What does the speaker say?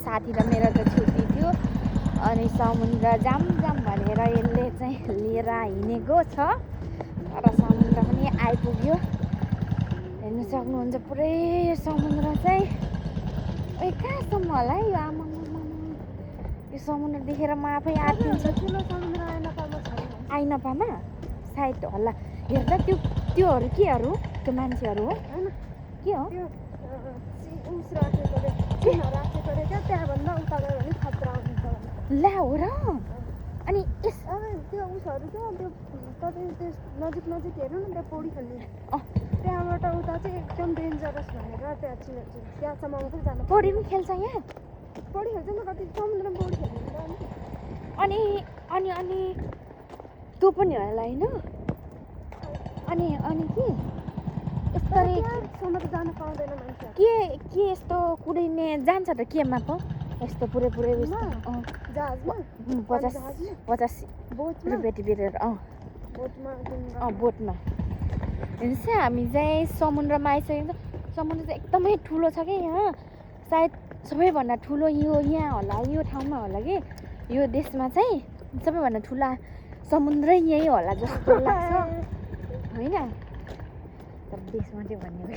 साथी र मेरो त छुट्टी थियो अनि समुद्र जाम भनेर यसले चाहिँ लिएर हिँडेको छ र समुद्र पनि आइपुग्यो हेर्न सक्नुहुन्छ पुरै समुद्र चाहिँ ओइ कहाँसम्म होला है यो आमा यो समुद्र देखेर म आफै आत्तिन्छु आइनपामा सायद होला हेर्दा त्योहरू केहरू त्यो मान्छेहरू हो के हो ला हो र अनि त्यो उसहरू क्या त्यो तपाईँ त्यो नजिक हेर्नु न त्यहाँ पौडी खेल्ने त्यहाँबाट उता चाहिँ एकदम डेन्जरस भनेर त्यहाँसम्म मात्रै जानु पौडी पनि खेल्छ यहाँ पौडी खेल्छ नि कति समुद्रमा पौडी खेल्नु अनि तँ पनि होला होइन अनि के त्यहाँसम्म त जानु पाउँदैन मान्छे के यस्तो कुदिने जान्छ त केमा पो यस्तो पुरै जहाजमा 50 रुपियाँ टिपेर बोटमा हेर्नुहोस् हामी चाहिँ समुद्रमा आइसकेको समुद्र चाहिँ एकदमै ठुलो छ क्या यहाँ सायद सबैभन्दा ठुलो यो यहाँ होला यो ठाउँमा होला कि यो देशमा चाहिँ सबैभन्दा ठुला समुद्रै यही होला जस्तो लाग्छ होइन तर देशमा चाहिँ भन्ने